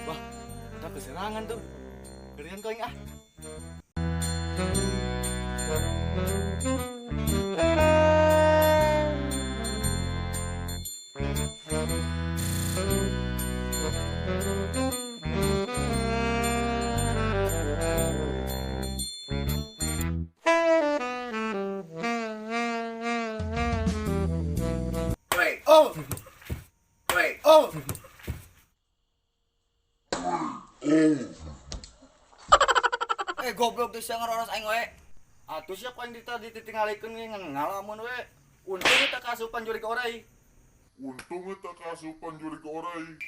Wah, kita keserangan tuh. Gerian kau ah. Oh! Wait, oh! Eh goblok tuh sia ngaroros aing we. Atuh sia ku aing dititingalikeun ge ngalamun we. Untung eta kasupan jurig orai. Untung eta kasupan jurig orai.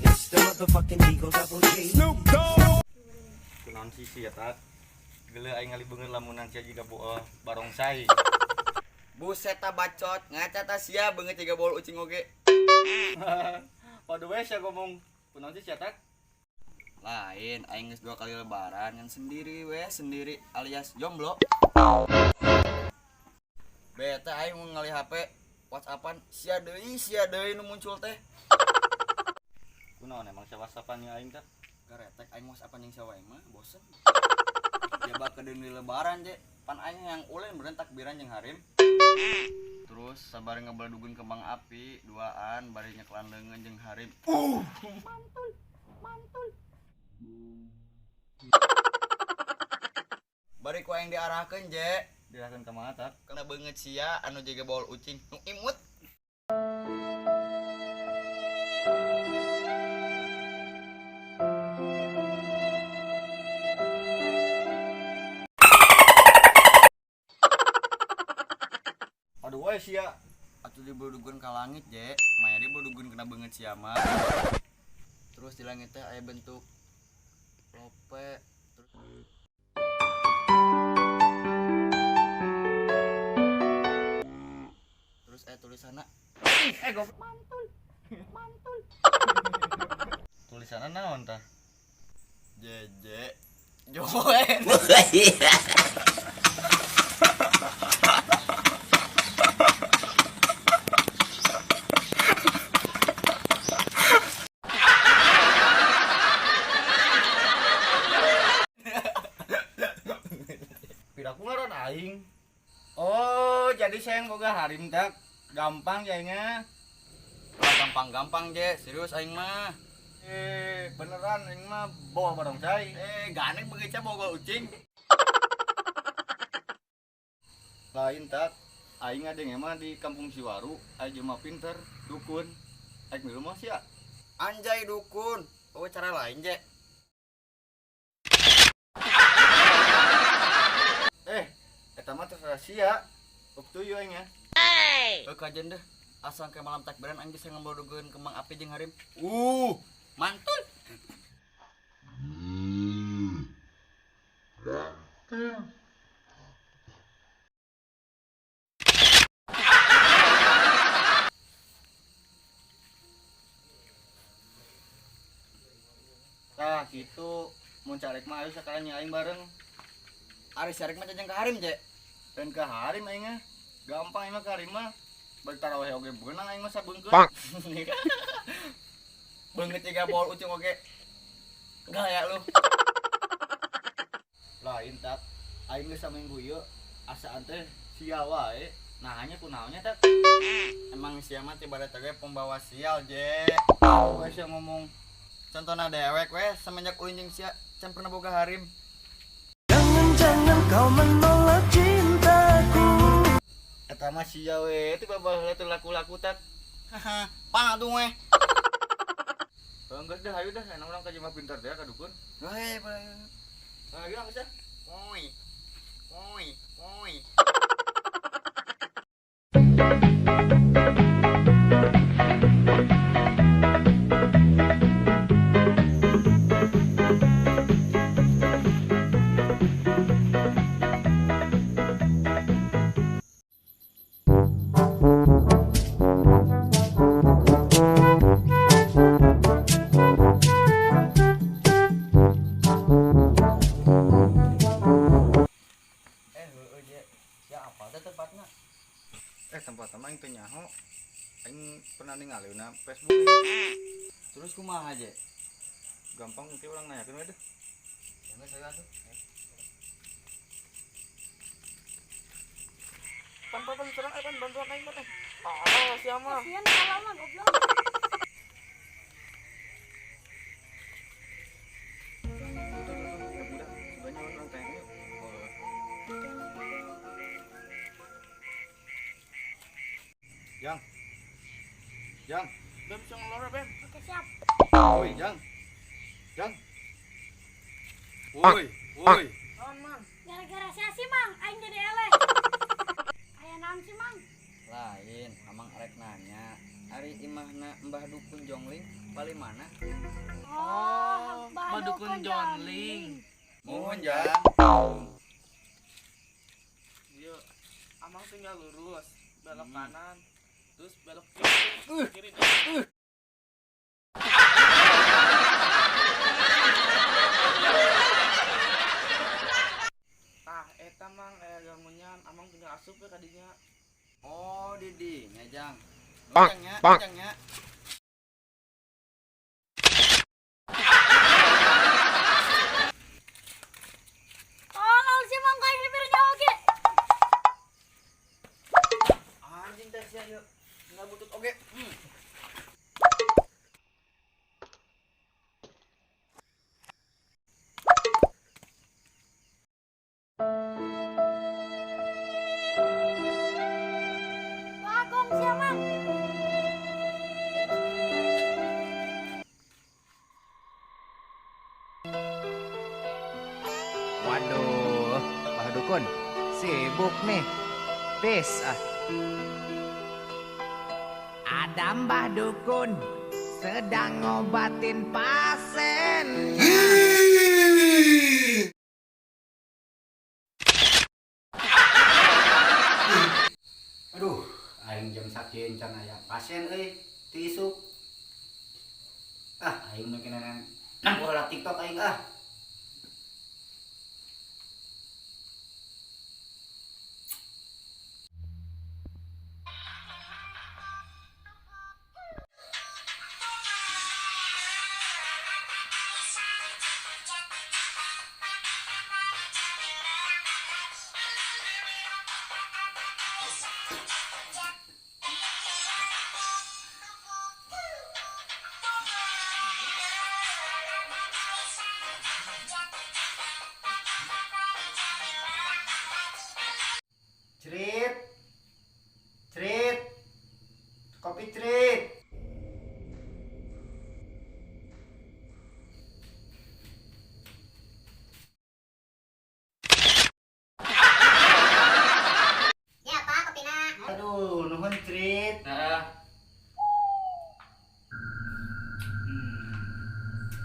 It's the motherfucking Eagle Double G. Snoop Dogg. Kunaon sisi ya tat. Geuleuh aing ngalibeungeun lamunan sia jiga boa barongsai. Buset ta bacot, ngaca ta sia beungeut jiga bol ucing oge. Padu we sia ngomong. Kunaon sih sia tat? Lain aing geus 2 kali lebaran ngan sendiri we, sendiri alias jomblo. Bete aing mun ngali HP WhatsAppan sia deui nu muncul teh. Kunaon emang sia WhatsAppan jeung aing tah? Garetek aing WhatsAppan jeung sia wae mah bosen. Jaba kedeung di lebaran je, pan aing yang ulin beureun takbiran jeung harim. Terus sabar ngebeledugeun kembang api duaan bari nyekelan leungeun jeung harim. Mantul, mantul. Bari ku aing diarahkeun je. Diarahkeun ka mana tak? Kana beungeut sia anu jaga baol ucing nu imut. Aduh we sia. Atuh dibeledugeun ka langit je, maya dibeledugeun kena beungeut sia mah. Terus di langit teh aya bentuk lope terus aya tulisanna goblok. Mantul, mantul. Tulisanna naon tah? JJ Joen. Piraku ngaran aing. Oh, jadi saya yang boga harim tak gampang jadinya. Gampang-gampang je, serius aing mah. Beneran aing mah bawa barongsai. Gandeng begitu boga ucing. Lain tak, aing ada yang emang di kampung Siwaru, aing jelema pinter, dukun. Aing milu mah sia. Anjay dukun. Oh cara lain je. Eta mah terserah sia. Up to you aing ya. Heuh kajen deh. Asal ke malam takbiran aing bisa ngabeledugeun kembang api jeung harim. Mantul. Tah gitu, mun carek mah ayo sekalian aing bareng. Ari sarek mah jajang ka harim je. Dan ke harim aing mah. Gampang aing mah ke harim mah. Bari taraweh oge beunang aing mah sabeungkeut. Beungeut jiga bol ucung oge. Gaya lu. Lain tak aing geus saminggu ieu asaan teh sia wae. Nah hanya kunaonnya tak. Emang sia mah tiba teh pembawa sial je. Tahu we sia ngomong. Contohna dewek we semenjak ulin jeung sia can pernah boga harim. Jangan-jangan kau menolak cintaku. Eta mah sia we tiba baheula teu laku-laku tak. Haha, pang atuh we. Geus dah hayu dah enak urang ka jelema pintar teh ka dukun. Heuh, Hayu geus dah. Oi. Oi, oi. Tempat mah aing teu nyaho. Aing pernah ningali na Facebook. Terus kumaha je? Gampang engke urang nanyakeun we deh. Ya geus atuh. Pan pan serang pan bantuan aing pan. Ah, sia mah. Kasihan kalau mah goblok. Budak, sebenarnya urang tanya yuk. Jang. Jang. Bem bisa ngelora, Bem. Oke, siap. Woi, Jang. Jang. Woi, woi. Naon, Mang? Gara-gara sia sih, Mang, aing jadi eleh. Aya naon sih, Mang? Lain, amang arek nanya. Ari imahna Mbah Dukun Jongling paling mana? Oh, Mbah Dukun Jongling. Mohon, Jang. Iya. Amang tinggal lurus, belok kanan, terus belok kiri, kiri. Tah, eta Mang aya gamunyan, amang tinggal asup we ka dinya. Oh, di dinya, Jang. Jang nya, Jang nya. Tolol sih, Mang, kayak dipir nyawa ge. Anjing teh sia ieu. Enggak butut oge. Bagong sia, Mang. Waduh, Pak Dukun sibuk nih. Peace ah. Ada Mbah Dukun sedang ngobatin pasien. Aduh, aing jam sakieu can aya pasien euy, teu isuk. Ah, aing meukeun nang bola TikTok aing ah.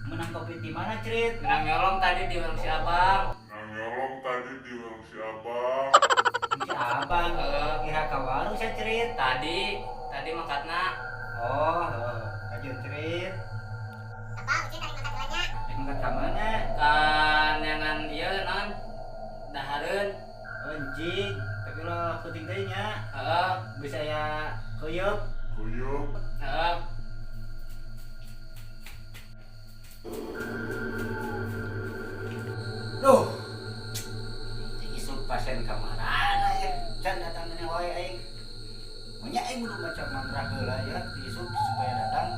Menang kopi di mana, Crit? Menang nyolong tadi di warung si Abang. Menang nyolong tadi di warung si Abang. Si Abang, kira ka warung sia, Crit. Tadi, tadi mangkatna. Oh, kajian Crit. Apa, ucit tarik mangkat heula nya. Rek mangkat ka mana? Ka neangan ieu naon? Dahareun. Oh, anjing. Tapi lo kuting teh nya. Heeh. Bisa ya kuyup. Kuyup. Heeh. Duh. Isuk pasien kamarana ya. Can datang ini wae aing. Monya aing kudu baca mantra heula ya, isuk supaya datang.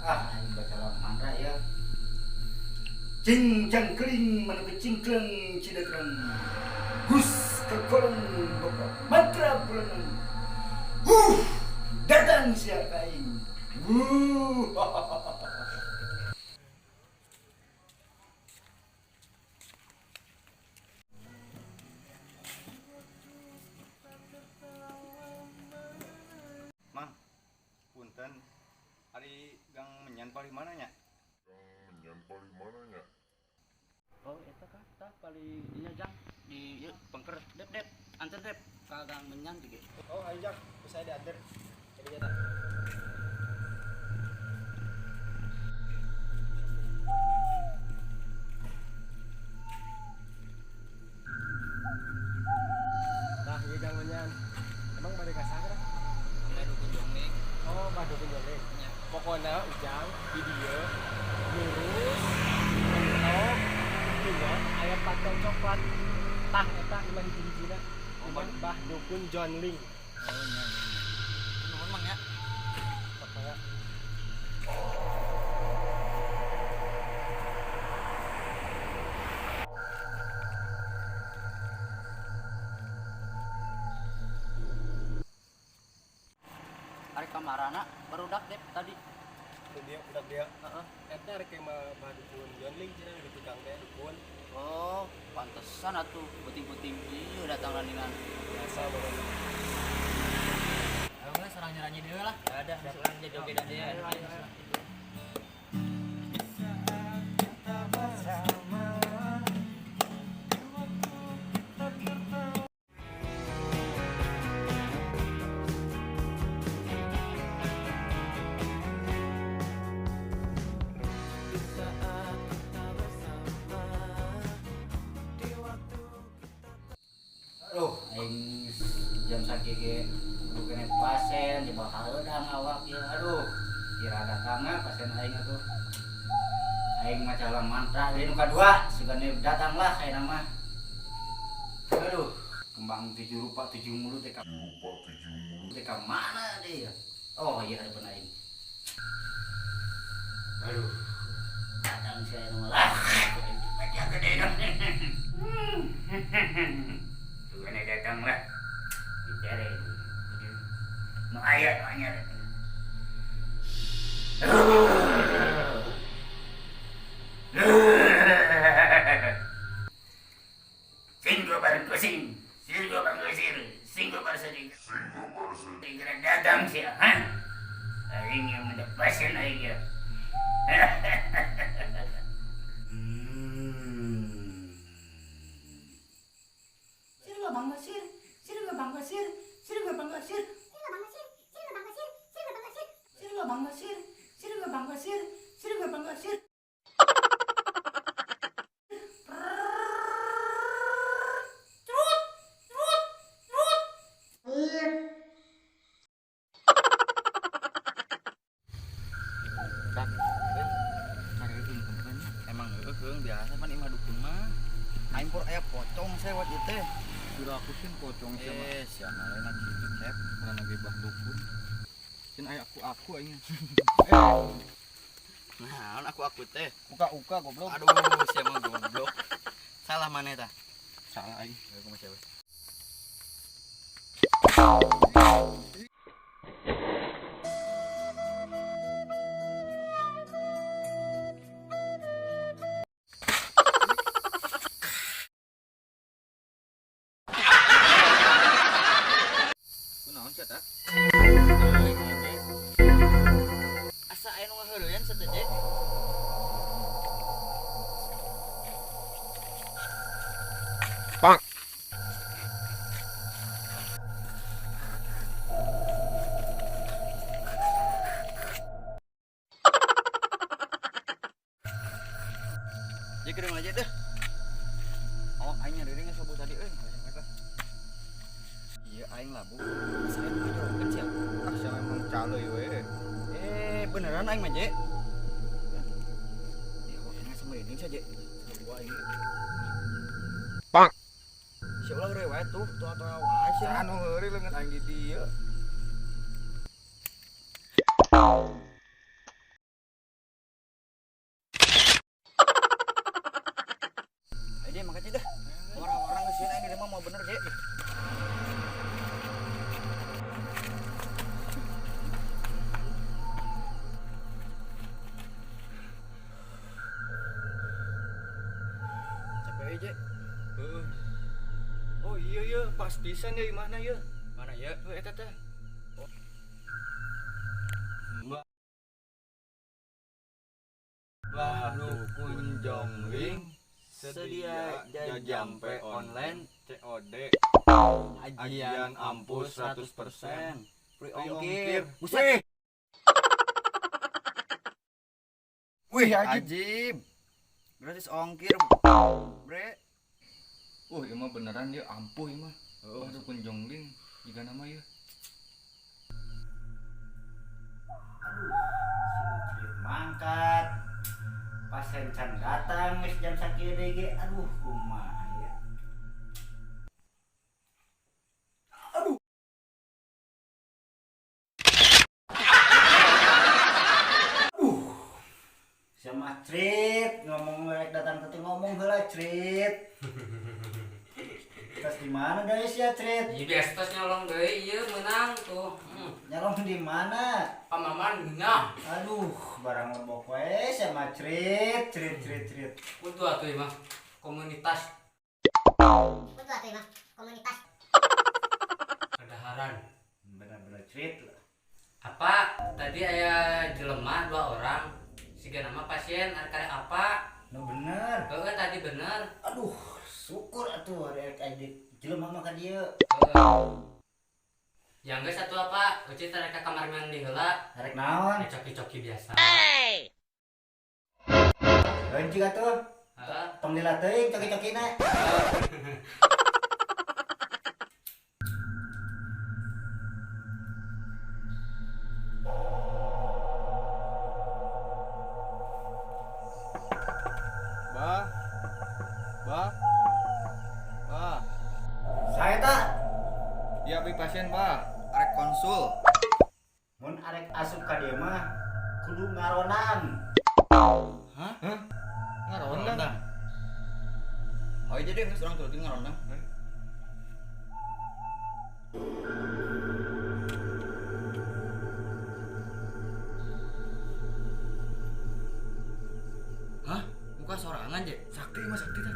Ah, aing baca mantra ya. Cing cangkling mana cingkleng cidekreng. Hus kekolong bapak mantra bulan. Huh, datang sia ka aing. Wuh. Mang, punten. Ari gang menyan palih mana nya? Gang menyan palih mana nya? Oh, eta kah? Tah palih dinya jang di ieu pengker dep dep anter dep ka gang menyan juga. Oh, ayo jang, bisa diantar. Jadi nyata. Nah, ieu gang menyan. Emang bade ka saha? Mbah Dukun Jongling. Oh, Mbah Dukun Jongling. Nya. Pokona ujang di dieu lurus mentok dinya aya patung coklat. Tah eta imah hiji-hijina. Imah Mbah Dukun Jongling. Oh, nya. Nuhun Mang ya. Pokona Ari kamarana barudak dep tadi. Itu dia budak dia. Heeh. Eta rek mah Mbah Dukun Jongling cenah di tukang teh dukun. Oh, pantesan atuh puting-puting ieu datang randingan. Biasa baru. Ayo geus urang nyanyi deui lah. Ada, urang joget deui. Aduh, aing jam sakieu ge kudu kene pasien di bawah hareudang awak ieu. Aduh, kira datangna pasien aing atuh. Aing maca mantra deui nu kadua, sugane datanglah ayeuna mah. Aduh, kembang tujuh rupa tujuh mulut teh ka Rupa tujuh mulut. teh ka mana deui ya? Oh, iya harapan aing. Aduh, datang si aing mah lah. Aing baca gede. Sugane datang lah. Dibere. Nu aya nu anyar. Singgo bareng kusing, singgo bareng kusir, singgo bareng sedih. Singgo bareng Segera datang sia, ha? Aing yang mendapasin aing ya. Sir bang basir, sir bang basir, sir bang basir, sir bang basir, sir bang basir, sir bang basir. Trut, trut, trut. Dak, Emang heueuh biasa pan imah dukun mah. Aing pur aya pocong sewot ieu teh. Kira aku sih pocong sia mah. Eh, sia mah lain kitu cep. Karena lagi bah dukun. Cin aya aku aing. Nah, aku teh. Uka-uka goblok. Aduh, sia mah goblok. Salah maneh tah? Salah aing. Aku mah cewek. Kunaon sia tah? Asa aya nu ngaheureun sia teh, Je? Ya kedeung aja deh. Oh, aing nyari geus subuh tadi euy. Iya, aing labuh. Saya nu ngajorokeun sia. Ah, sia memang caloy we. Eh, beneran aing mah, Je. Ya, awak aing sama ini saja. Dua ini. Pak. Sia ulah heureuy wae tuh, tuh atuh wae sia. Anu heureuy leungeun aing di dieu. Ayo, Je, makasih dah. Orang-orang geus sieun aing di mah mau bener, Je. Capek euy, Je. Heeh. Oh iya iya, pas pisan ya imahna ya. Mana ya? Heuh eta teh. Mbah Dukun Jongling sedia jajampe online COD ajian ampus 100% free free ongkir. ongkir. Buset. Wih, ajib. Ajib. Gratis ongkir, Bre. Ieu mah beneran ya ampuh ieu mah. Mbah Dukun Jongling jiga nama ya. Aduh, si mangkat. Pasien can datang geus jam sakieu deui ge. Aduh, kumaha ya. Aduh. Aduh. Sama Crit ngomong rek datang teh ngomong heula Crit. Tas di mana guys ya Crit? Iya biasa tos nyolong deui ieu meunang tuh. Nyolong di mana? Pamaman geunah. Aduh, barang lebok we sama Crit, Crit, Crit, Crit. Kudu atuh ieu mah komunitas. Kudu atuh ieu mah komunitas. Kadaharan. Bener-bener Crit lah. Apa tadi aya jelema dua orang siga nama pasien arek apa? Nu bener. Heeh tadi bener. Aduh, syukur atuh hari rek jelema mah ka dieu. Yang geus satu apa? Uci teh rek ka kamar mandi heula. Rek naon? Coki-coki biasa. Heuncik atuh. Heeh. Tong lila teuing coki-cokina. Bah. Bah. Bah. Saya tak Ya abi pasien, Bah. Arek konsul. mun arek asup ka dieu mah kudu ngaronang. Hah? Hah? Ngarondang. Oh, jadi geus urang turutin ngarondang. Hah? Muka sorangan, Je. Sakti mah sakti teh.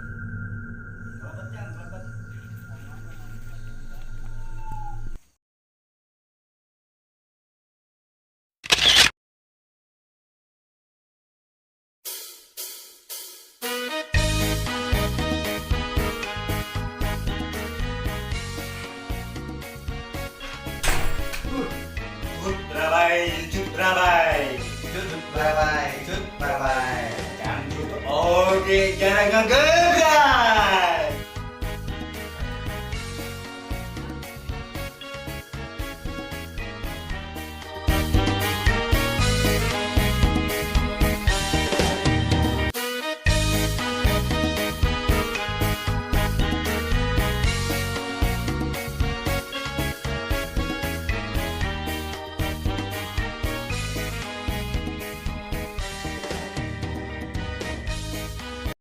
Kelebet jang, kelebet. Cut berabai, cut berabai, cut berabai, cut berabai. Cangcut oke jarang gagal.